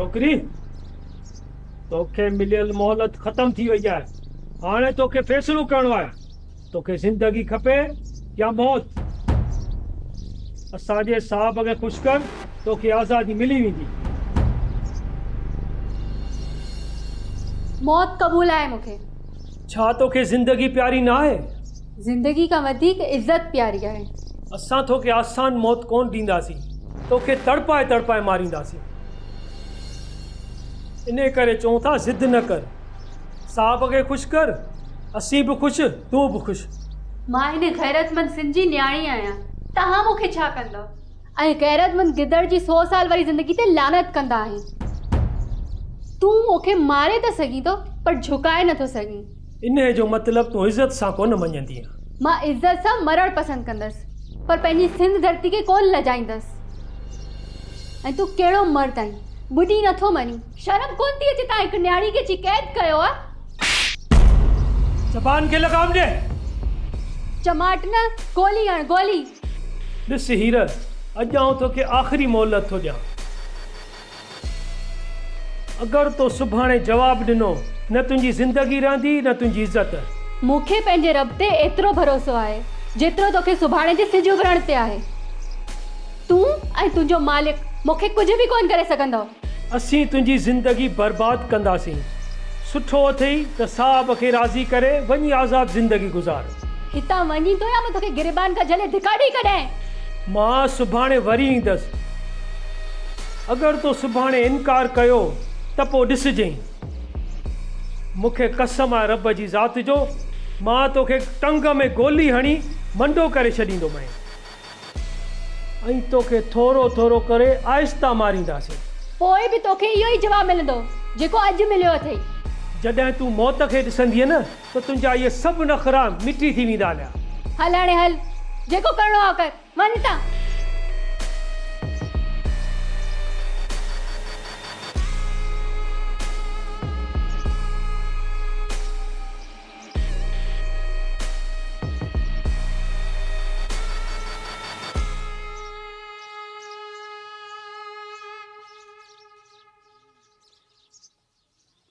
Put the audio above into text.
ڇوڪري، توکي مليل مهلت ختم ٿي وئي آهي. هاڻي توکي فيصلو ڪرڻو آهي. توکي زندگي کپي يا موت؟ اسان جي صاحب کي خوش ڪر، توکي آزادي ملي ويندي. موت قبول آهي مون کي. ڇا توکي زندگي پياري نه آهي؟ زندگي کان وڌيڪ عزت پياري آهي. اسان توکي آسان موت ڪونه ڏينداسين. توکي تڙپائي تڙپائي مارينداسين. انهيء ڪري چئون ٿا ضد نه ڪر. صاحب کي خوش ڪر، اسين به خوش، تون به خوش. مان هن غيرتمند سنڌ جي نياڻي آهيان. توهان مون کي ڇا ڪندؤ؟ ۽ غيرتمند گدڙ جي سو سال واري زندگي تي لعنت ڪندا آهن. تون مون کي ماري ته سگهين ٿو پر جهڪائي نٿو سگهين. انهيء جو مطلب تون عزت سان ڪونه مڃندينء. مان عزت سان مرڻ پسند ڪندس پر پنهنجي سنڌ ڌرتي کي ڪونه لڄائيندس. ۽ تون ڪهڙو مرد آهين، ٻڏي نٿو مرين. شرم ڪونه ٿي اچي تان هڪ نياڻي کي اچي قيد ڪيو آ. زبان کي لگام ڏي. چماٽ نه گولي هڻ گولي. ڏس هير، اڄ آئون توکي آخري مهلت ٿو ڏيان. اگر تو سڀاڻي جواب ڏنو، نه تنهنجي زندگي رهندي نه تنهنجي عزت. مون کي پنهنجي رب تي ايترو ڀروسو آهي، جيترو توکي سڀاڻي جي سج اڀرڻ تي آهي. تون ۽ تنهنجو مالڪ مون کي ڪجهه به ڪونه ڪري سگهندؤ. اسين تنهنجي زندگي برباد ڪنداسين. سٺو اٿئي ته صاحب کي راضي ڪري وڃي آزاد زندگي گذار. هتان وڃين ٿو يا مان توکي گريبان کان جهلي ڌڪا ڏئي ڪڍين؟ مان سڀاڻي وري ايندس. اگر تو سڀاڻي انڪار ڪيو ته پوء ڏسجئين. مون کي قسم آهي رب جي ذات جو، مان توکي ٽنگ ۾ گولي هڻي منڊو ڪري ڇڏيندومانء. ۽ توکي ٿورو ٿورو ڪري آهسته مارينداسين. پوء به توکي اهو ئي جواب ملندو، جيڪو اڄ مليو اٿئي. جڏهن تون موت کي ڏسندينء نه، ته تنهنجا اهي سڀ نخرا مٽي ٿي ويندا هليا. هل هاڻي هل، جيڪو ڪرڻو آ ڪر، وڃ هتان.